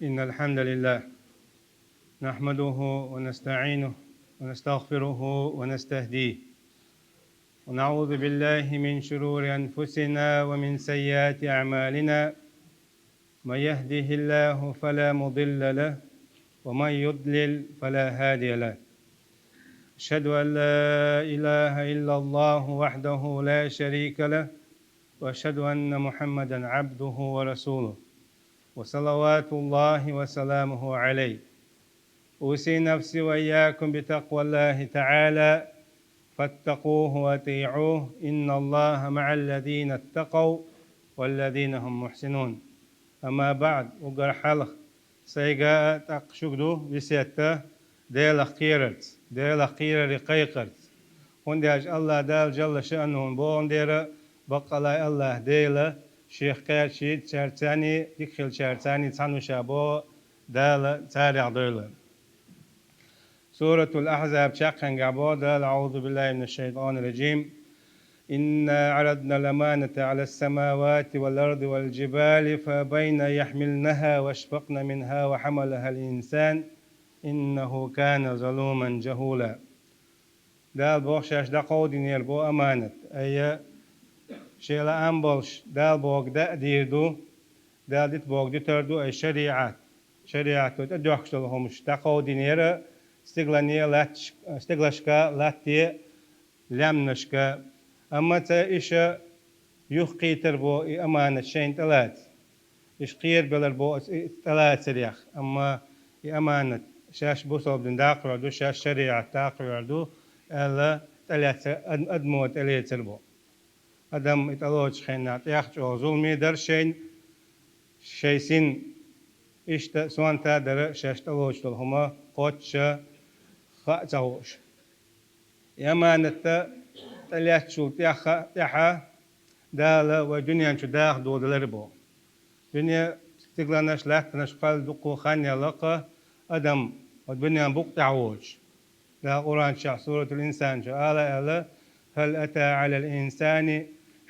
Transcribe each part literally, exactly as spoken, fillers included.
إن الحمد لله نحمده ونستعينه ونستغفره ونستهديه، ونعوذ بالله من شرور أنفسنا ومن سيئات أعمالنا. من يهده الله فلا مضل له، ومن يضلل فلا هادي له. أشهد أن لا إله إلا الله وحده لا شريك له، وأشهد أن محمدا عبده ورسوله، وصلوات الله وسلامه عليه. أوصي نفسي وإياكم بتقوى الله تعالى، فاتقوه وأطيعوه، إن الله مع الذين اتقوا والذين هم محسنون. أما بعد، уггар хьалха сайга а, тӀаккха шуга ду весет: Делах кхерарца, Делах кхерара кхайкхарца. ХӀунда аьлча АллахӀ Дала жалла шаънухӀу боху дера, баккъалла а АллахӀ Дела Шех кхаьчийцарцани, дика хилчарцани цхьаьна ву ша боху, Дала царех дойла. Суратул Ахьзаб чаккхенгахь боху Дала: أعوذ بالله من الشيطان الرجيم. إنا عرضنا الأمانة على السماوات والأرض والجبال فأبين أن يحملنها وأشفقن منها وحملها الإنسان إنه كان ظلوما جهولا. Дала боху шаьш дӀакховдийнера боху аманат. Айя, шен лаам болуш Дала бохург даа а дийр ду, Дала дита бохург дитар ду, ай шариӀат. ШариӀато тӀедоьхкуш долу хӀумаш дӀакховдийнера стиглане а, латташ-, стиглашка а, латте а, лаьмнашка а. Амма ца иша юхакхийтар боху и аманат шайна тӀелаца. Иша кхерабелар боху и тӀелацарех. Амма и аманат шаьш бусалба дин даккхавер ду, шаьш шариӀат даккхавер ду аьлла, тӀелаьцна ад-, адамо тӀелецар боху. Адам и тӀелоцучу хенахь тӀех чӀогӀа зуламе дара шайна, шайн син. Иштта сонта а дара шаьш тӀелоцуш долу хӀума кхоччуш, хаа а ца хууш. И аманат тӀелаьцначул тӀаьхьа, тӀаьхьа Дала вай дуьнен чу даха додалар боху. Дуьне, стигланаш, латтанаш кхоьлла дуккха хан яьлла-кх адам хӀокху дуьнен букъа тӀехь воцуш. Дала Къуръан чохь Суратул Инсан чу ала аьлла: هل أتى على الإنسان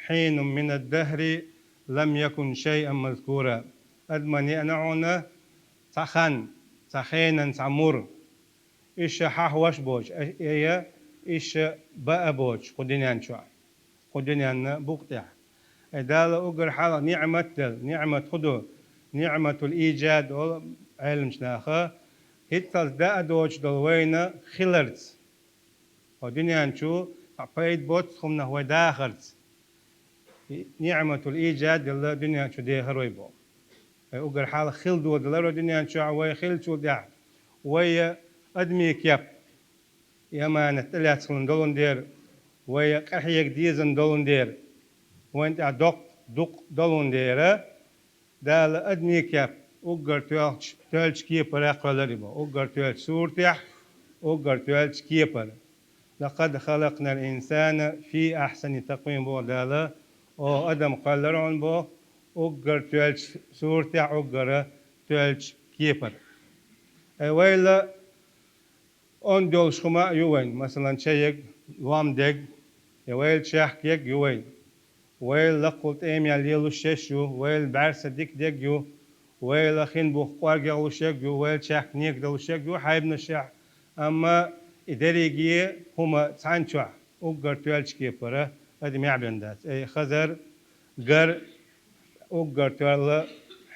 حين من الدهر لم يكن شيئا مذكورا. Адамна еана хьуна цхьа хан, цхьа хенан цхьа мур. Иша хьахош боцуш, э, э, иша баа боцуш кху дуьнен чохь, кху дуьненна букъа тӀехь. Ай Дала уггар хьалха ниӀмат делла, ниӀмат хӀун ду? НиӀматул ижад олу Ӏеламчу наха, хӀинццалц даа доцуш долу вайна хиларца. Хьо дуьнен чу цхьа пайда боццу хӀуманах вай дахарца. И ниӀматул ижад делла дуьнен чу дехар вай боху. Вай уггар хьалха хила додалар вай дуьнен чохь, вай хиллачул тӀаьхьа вай адамийн кеп, и аманат тӀелаьцна долун дера, вай къахьега дезна долун дера, вайна тӀехь доккха дукъ долун дера, Дала адамийн кеп уггар тоьлхучу, тоьллачу кепара кхоьллира и боху, уггар тоьллачу суратехь, уггар тоьллачу кепара. لقد خلقنا الإنسان في أحسن تقويم боху Дала, оха адам кхоьллира хьуна боху, уггар тоьллачу суратехь, уггара тоьллачу кепара. Ай вайла онда йолуш хӀума а ю вайн, масалан, чаерг, лом дерг, я вайла чехка ерг ю вайн. Вайла лакхул тӀемаяьлла лелуш ерш ю, вайла бӀаьрса дика дерг ю, вайла хин бух кӀоргехь луш ерг ю, вайла чехка нека далуш ерг ю хьайбанашехь, амма и дерриге хӀума цхьана чохь, уггар тоьллачу кепара адамехь бен дац. Ай хазар, гар, уггар тоьлла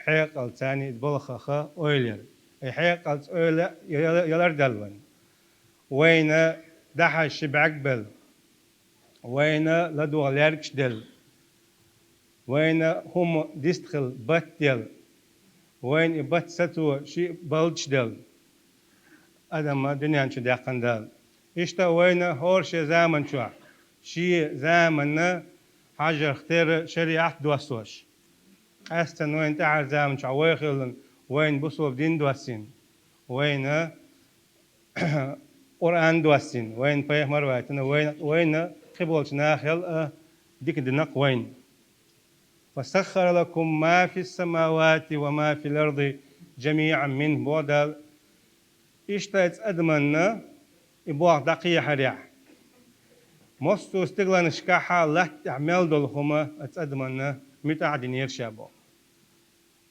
хьекъалца царна иза балхаха ойла яр. Ай хьекъалца ойла яла-, ялар Дала вайна. Вайна дахьаш ши бӀаьрг белла. Вайна ладогӀа лаьргаш делла. Вайна хӀума дистхила бат делла. Вайна и бат сацо ши балдаш делла. Адамна дуьнен чу даьккхина Дала. Иштта вайна хӀора шен заман чохь, шен заманна хьажарх терра шариӀат доссош. Къаьсттина вайна тӀаьхьара заман чохь вай хилла, вайна бусалба дин доссийна. Вайна Къуръан доссийна, вайна пайхамар ваийтина, вайна, вайна кхиболчу нахал а дика дина-кх вайна. وسخر لكم ما في السماوات وما في الأرض جميعا منه боху Дала. Иштта иза адаманна и болх дӀакхехьарехь, массо а стигланашкахьа латта тӀехь мел долу хӀума иза адаманна муьтӀахь динера ша боху.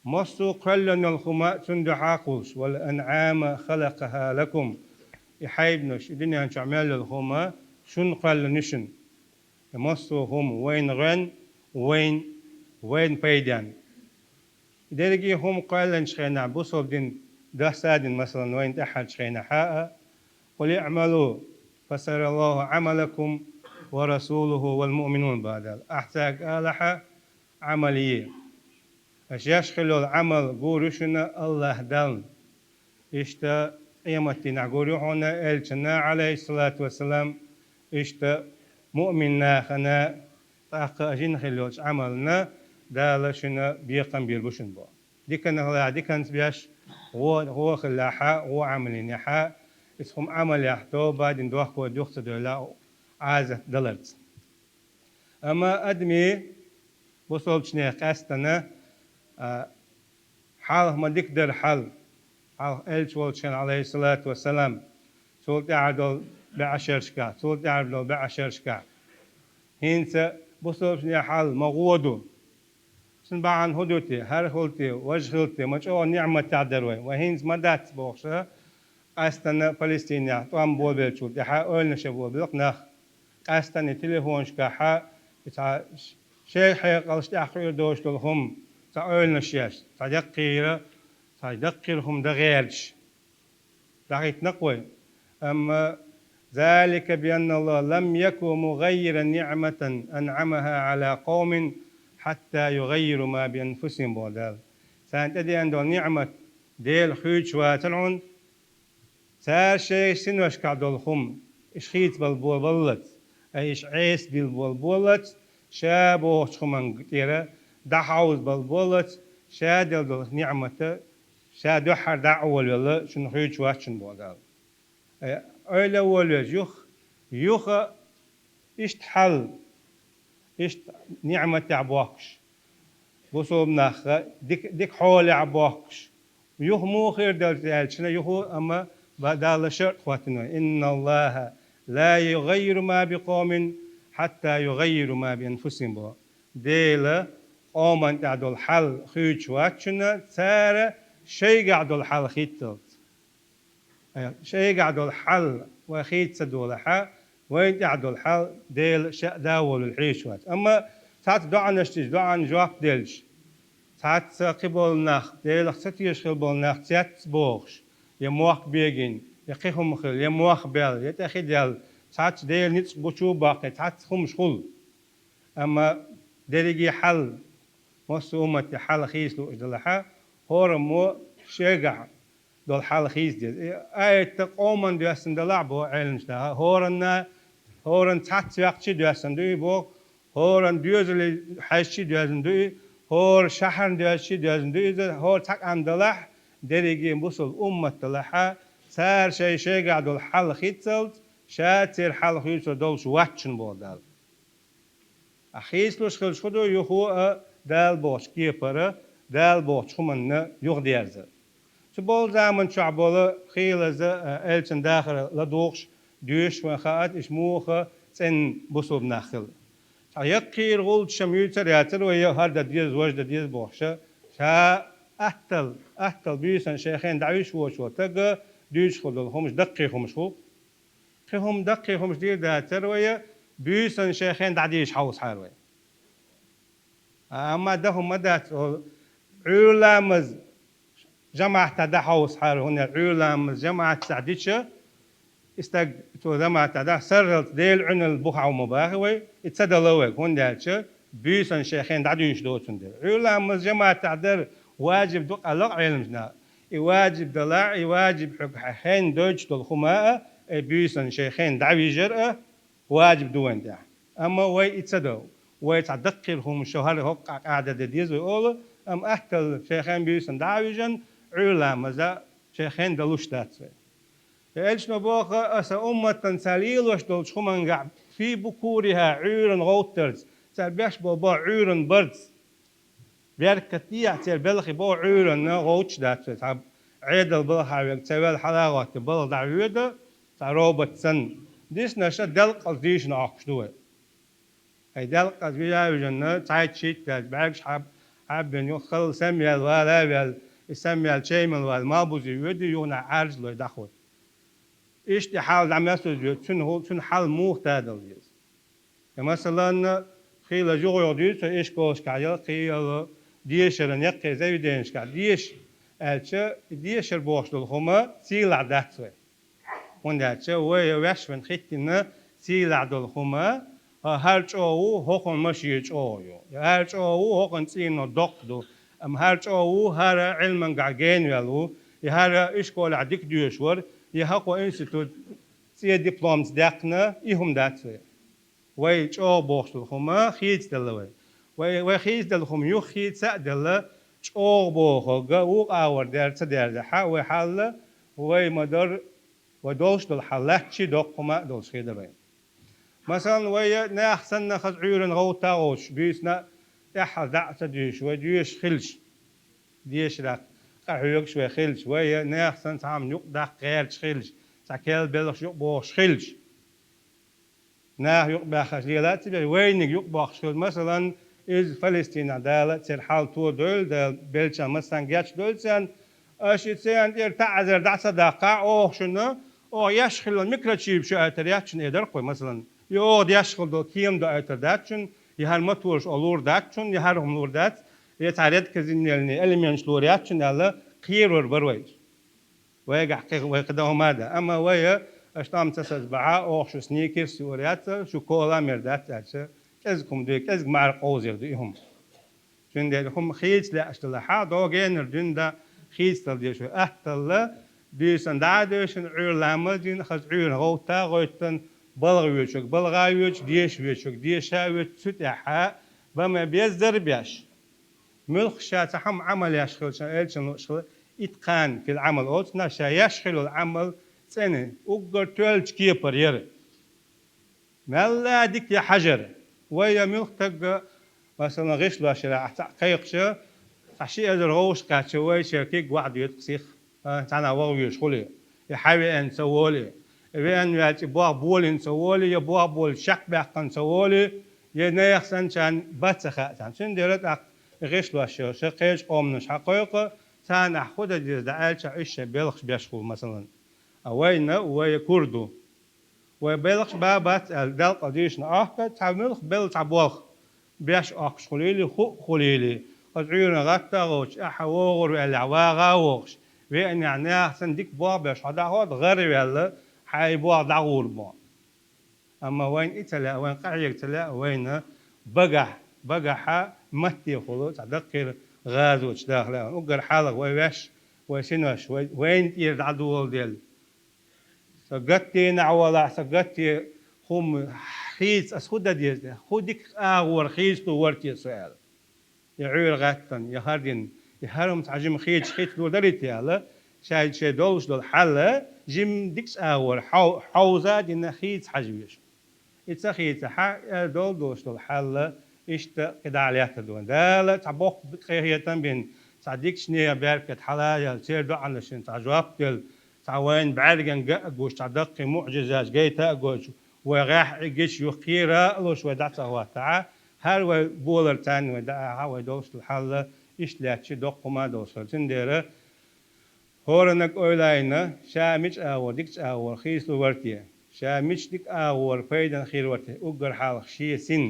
Массо а кхоьллина йолу хӀума цунна дуьхьа а кхуллуш, «والأنعام خلقها لكم». И хьайбанаш, и дуьнен чохь мел йолу хӀума шуна кхоьллина ю шуна. И массо а хӀума вайна гӀоьнна, вайна, вайна пайденна. Дерриге а хӀума кхоьллинчу хенахь, бусалба дин, доссадина, масалан, вайна тӀаьххьарчу хенахь а: «قل اعملوا فسيرى الله عملكم ورسوله والمؤمنون», – боху Дала. Ахь цаьрга алахьа, Ӏамал е. Аша еш хилла йолу Ӏамал гур ю шуна АллахӀ Далла. Иштта къематдийнахь гур ю хьуна элчанна, Ӏалайхиссалату вассалам, иштта муъмин нахана, тӀаккха а жин хилла йолчу Ӏамална Дала шуна бекхам бийр бу шуна боху. Диканах лахь диканца беш, гӀо, гӀо хилахьа, гӀо Ӏамалинехьа, иза хӀума Ӏамалехь тоба дина дохко дуьхьа ца девлла Ӏазат даларца. Амма адамийн, бусалбачу нехан къаьстана, а, хьалха ма дика дара хьал, хьалха элча волчу хенахь, Ӏалайхиссалату вассалам, цул тӀаьхьа долу бӀешерашкахь, цул тӀаьхьа долу бӀешерашкахь. ХӀинца бусалбачу нехан хьал ма гӀо ду. Цуьнан бахьана хӀун ду те, хӀара хила те, важа хила те, ма чӀогӀа ниӀматехь дара вай, вай хӀинца ма дац бохуш а, къаьстана Палестинехь тӀом бобеллачул тӀаьхьа ойланаш а бобелла нах. Къаьстана и телефонашкахьа, и цхьа шайн хьекъалш тӀехь кхуьур доцуш долу хӀума, цхьа ойланаш еш, цхьа даккхийра, цхьа даккхийра хӀума дан гӀерташ. ДӀахӀиттина-кх вай. Амма: «ذلك بأن الله لم يك مغيرا نعمة أنعمها على قوم حتى يغيروا ما بأنفسهم», – боху Дала. Царна тӀедеана долу ниӀмат Дела хуьйцуш вацара хьуна, цара шайн синошкахь долу хӀума, иша хийцабала бо-, баллалц, ай иша Ӏеса билла болу боллалц, ша бохучу хӀуманга тӀера дӀахьовзабала боллалц, ша делла долу ниӀмата ша дуьххьара дӀа а волавелла, шуна хуьйцуш вац шуна боху Дала. Ай, ойла а волавелча юха, юха иштта хьал, иштта ниӀматехь бохкуш, бусалба нахха дика, дика хьолехь бохкуш, юха муха хир дара аьлча, юха, амма ба-, Дала шарт хӀоттийна вай: «إن الله لا يغير ما بقوم حتى يغيروا ما بأنفسهم», – боху. Дела къоман тӀехь долу хьал хуьйцуш вац шуна, цара шайгахь долу хьал хийццалц. Ай, шайгахь долу хьал вай хийца ца долахьа, вайна тӀехь долу хьал Дела ша а дӀа а волавелла хьийзаш вац. Амма цхьацца доӀанаш дича, доӀанна жоп делча, цхьацца кхин болу нах, Делах ца тешаш хила болу нах цец бохуш, я мохк бегийна, я кхин хӀума хилла, я мох баьлла, я тӀе хи даьлла, цхьацца Делан ницкъ гучу а баккхий, цхьацца хӀумаш хуьлу. Амма дерриге хьал, массо а уммате хьал хийца лууш далахьа, хӀораммо шегахь долу хьал хийца деза. И аят къоманна доьссина далахь, боху Ӏеламнаха, хӀоранна, хӀоранна цхьацца ваьккхича доьссина ду и, боху, хӀоранна доьзале хьаьжча доьзна ду и, хӀора шахьарна доьзча доьзна ду иза, хӀора цхьа къам далахь, дерриге бусалба уммат далахьа, цара шай-шайгахь долу хьал хийццалц, ша церан хьал хуьйцур долуш вац шуна, боху Дала. Ахь хийцалуш хилча хӀун ду, юха а Дала бохучу кепара, Дала бохучу хӀуманна юхадерзар. Цу болу заман чохь болу хийлаза, а, элчан дахар ладугӀуш, доьшуш вайн хаьа, иша муха цӀена бусалба нах хилла. Цхьа яккхийра гӀулчаш-м юьйцур яцара вай, я хӀара дан деза, важа дан деза бохуша, ша аттал, аттал буьйсанна шайн хенахь дӀавуьжуш воцуш волу стага дуьйцуш хила долу хӀумаш даккхий хӀумаш хул. Кхин хӀума даккхий хӀумаш дийр дацара вай, буьйсанна шайн хенахь дӀадийша хьовсахьара вай. Амма дан хӀума ма дац олу, Ӏуьйра ламаз жамаӀатехь дӀахьовсахьара, хӀунда аьлча Ӏуьйра ламаз жамаӀатехь дича, и стаг цо жамаӀатехь дӀа сарралц Делан Ӏуьналла бухахь ву ма бахи вай, и ца дала вайга, хӀунда аьлча буьйсанна шайн хенахь дӀадуьйшуш доцун дела. Ӏуьйра ламаз жамаӀатехь дар важиб ду аьлла Ӏеламнаха. И важиб далахь, и важиб хьоьга хьайн хенахь дойтуш долу хӀума а, и буьйсанна шайн хенахь дӀавижар а, важиб ду вайн тӀехь. Амма вай и ца до. Вай цхьа даккхийра хӀума шо хӀара хӀокху къа-, къаьда де деза вай олу, амма аттал шайн хенахь буьйсанна дӀа а вижна, Ӏуьйра ламаза шайн хенахь далуш дац вай. Я элчано боху, аса умматан цара лелош долчу хӀумангахь, фи букуриха, Ӏуьйранна гӀовттарца, цара беш болу боху Ӏуьйранна барца. Беркат дехьа церан белхи боху Ӏуьйранна гӀовтташ дац вай. Цхьа Ӏедал балхахь вега ца ваьлла хьалагӀотту балха дӀавоьду, цхьа робот санна. Диснаша делкъаза дийшина Ӏохкуш ду вай. Ай, делкъаза вижа а вижна, цхьайтта-шийтта даьлча, бӀаьргаш хьаб-, Ӏаббен юха халла самаьл вала а ваьлла, и самаьл чеймал вала, малбузе воьду, юханахьа Ӏаьржлой дӀахо. Иштта хьал дӀа массаза йоду, цуьнан хӀу-, цуьнан хьал муха тадала деза. Я, масалан, хийла юха-юха дуьйцу ишколашкахь яла, кхийала дешара неккхий заведенешкахь деша аьлча, и дешар бохуш долу хӀума сийлахь дац вай. ХӀунда аьлча вай ваьш вайн хӀиттина сийлахь долу хӀума, хӀара чӀогӀа ву, хӀокхуьнан машен чӀогӀа ю, хӀара чӀогӀа ву, хӀокхуьнан цӀийнан доккха ду, амма хӀара чӀогӀа ву, хӀара Ӏилманехь генаваьлла ву, я хӀара ишколехь дика доьшуш вара, я хӀокхо институт цӀе дипломца даьккхина, и хӀума дац вай. Вай чӀогӀа бохуш долу хӀума хийцаделла вай. Вай, вай хийцаделла хӀума юха хийца а делла, чӀогӀа бохург вукху агӀор дер ца дерзахь а, вай хьал а, вай ма-дарра, вай долуш долу хьал лаьтташ доккха хӀума а долуш хир дара вайна. Масалан, вай нахах санна хаза Ӏуьйранна гӀовтта а гӀовттуш, буьйсанна а тӀаьххьара дӀа а ца дуьйшуш, вай доьшуш хилча, дешарехь къахьоьгуш вай хилча, вай нахах санна цхьамма юкъадаккха гӀерташ хилча, цхьа керла белхаш юкъабохуш хилча, наха юкъабаьхкача лела а ца беш, вайниг юкъабоккхуш хилча, масалан, иза Палестинехь Дала церан хьал тодойла, Дала беллачарна массарна гечдойла царна, аша и церан тӀера таӀзар дӀа ца даккхахь, оха шуна, оха еш хилла микрочип шу ойтар яц шуна, эр дара-кх вай, масалан. Я оха деш хилла долу кема доуьйтур дац шуна, я хӀара мотораш оха лур дац шуна, я хӀара хӀума лур дац, я цхьа редкоземельный элементаш лур яц шуна аьлла, кхеравар бара вай. Вайгахь кхин вай кхидӀа хӀума а дац. Амма вай, аша тӀом ца сацабахь, оха шу сникерс юур яц, шу кола а мер дац аьлча, кӀезиг хӀума ду, кӀезиг маьӀар къовзийр ду и хӀума. Цундела хӀума хийца лаьаш далахь а, догенара дуьйна хийцадала дезаш вай. Атталла, буьйсанна дӀа а девшина, Ӏуьйра ламаз а дина, хаза Ӏуьйранна гӀовтта а гӀевттина, балха воьдучуьнга балха а воьдуш, деша воьдучуьнга деша а воьдуш, цу тӀехь а бан ма беззара а беш. Муьлхха ша цхьа хӀума Ӏамал еш хилча, элчано лууш хилла, иткъан фил Ӏамал оцу, ша еш хилла Ӏамал цӀена, уггар тоьллачу кепара яра. Мелла а дика я хьажар. Вай я муьлхха стаг, масалан, гӀишлош яра ахь цхьаъ кхайкхича, цхьа ши эзар гӀовгӀаш кхаьчча, вай шера куьг ваха доьду-кх сиха, а, цхьанхьа ваха везаш хуьлий, я хьавеана ца волий, веана ваьлча и болх болийна ца волий, я болх болчу чекхбаьккхина ца волий, я нехан санначарна бан ца хаьа царна. Цундела тӀаккха гӀишлош яра, ша кхечу къоманаш хьакхойкху, царна ахь хӀун дан деза дӀааьлча, уьш шайн белхаш беш хуьлу, масалан. А вайна вай кура ду. Вай белхаш бан бац аьлла, Далла къа дийшина ахка, цхьа муьлхха белла цхьа болх беш Ӏохкуш хуьлийла, хӀуъа хуьлийла, хаза Ӏуьйранна гӀатта а гӀовттуш, ахьа вогӀур ваьллехь, вагӀа а вогӀуш, веанехь, нехан санна дика болх беш хьо дӀахӀотта, гӀар а ваьлла, хьайн болх дӀагӀур бу. Амма вайна и ца лаьа, вайна къахьега ца лаьа, вайна багахь, багахьа маттехула цхьа даккхийра гӀазоташ даха лаьа. Уггар хьалха вай ваьш, вай синош, вай, вайна тӀера дӀадоладелла. Сан гатдийнахь валахь, сан гатде хӀума хийца ас хӀун дан деза, хӀун дика агӀор хийцалур вара те со аьлла. Я Ӏуьйра гӀаьттина, я хӀара дина, я хӀара хӀума цхьа жима хийцаш хийцалур дарий те аьлла, шайн шайн долуш долу хьал жима дикачу агӀор хьов-, хьовза а дина хийца хьажа веза. И ца хийцахь, эр долу долуш долу хьал иштта кхидӀа а лаьттар ду вайн. Дала цхьа боккха къинхетам а бина, цхьа дикачу нехан беркат хьала а яьлла, церан доӀанашна цхьа жоп а делла, цхьа вайна бӀаьргана ган а гуш, цхьа даккхий муӀжизаташ гайта а гойтуш, вай гӀеххьа а гича юха кхера а луш вай дӀа ца хӀоттахь, хӀара вай болар царна вай дӀа а, вай долуш долу хьал иштта лаьтташ доккха хӀума а долуш хир. Цундела хӀораннаг ойлайна, ша мича агӀор, дикачу агӀор хийцалур вара те, ша мича дика агӀор пайдана хир вара те, уггар хьалха шен син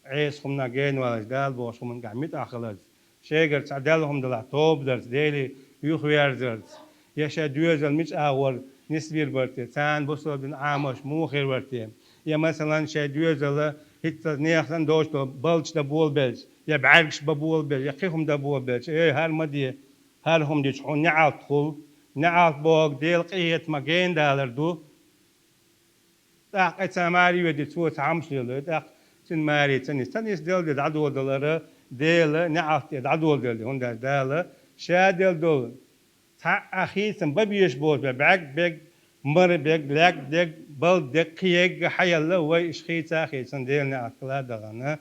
Ӏеса хӀуманах генаваллалц, Дала бохучу хӀуманехь муьтӀахь хиларца, шайгара цхьа даьлла хӀума далахь, тоба дарца, Деле юхаверзарца, я шайн доьзал мича агӀор нисвийр бара те, царна бусалба дин Ӏамош муха хир вара те, я, масалан, шайн доьзал хӀинцца нехан санна доцуш долу балдаш дан болабелча, я бӀаьргаш бан болабелча, я кхин хӀума дан болабелча, эй, хӀара ма де, хӀара хӀума дича хьуна неӀалт хуьлу, неӀалт бохург Делан къинхетамах генадалар ду. ТӀаккха цхьа маре ведий, цо цхьа хӀумаш лелой, тӀаккха цуьнан маре ца нис. Ца нис, Делан де дӀадоладалара, Делан неӀалт тӀера дӀадоладелла де, хӀунда аьлча Дала ша делла долу цхьа а хийцам бан безаш боцу бен бӀаьрг берг, мара берг, лаьрг дерг, балда дерг, кхин ерг а хьаелла, вай иштта хийца а хийцина, Делан неӀалт хила а дахана,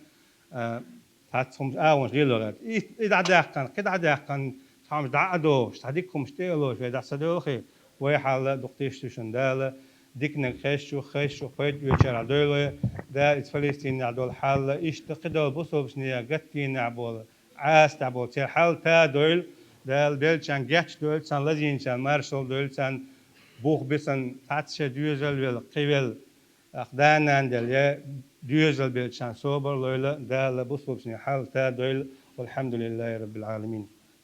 а, цхьацца хӀумаш, агӀонаш лело гӀерта. И, и дӀадаьккхина, кхин дӀадаьккхина, цхьа хӀумаш дӀа а дохуш, цхьа дика хӀумаш тӀе а лоцуш, вай дӀа ца девлхий, вай хьал дукха тиша ду шуна Дала, диканиг хезчух, хезчух пайда оьцург дойла вай, Дала иза Палестинехь долу хьал, иштта кхидолу бусалбачу нехан гатдийнахь болу Ӏаса тӀехь болу церан хьал та дойла, Дала беллачарна гечдойла царна, лазийначарна маршалла дойла царна, бух бисина цхьацца шайн доьзал велла, кхин велла, тӀаккха да-нана делла, я доьзал беллачарна собар лойла, Дала бусалбачийн хьал та дойла. Валхьамдулиллахи Раббил Ӏаламин.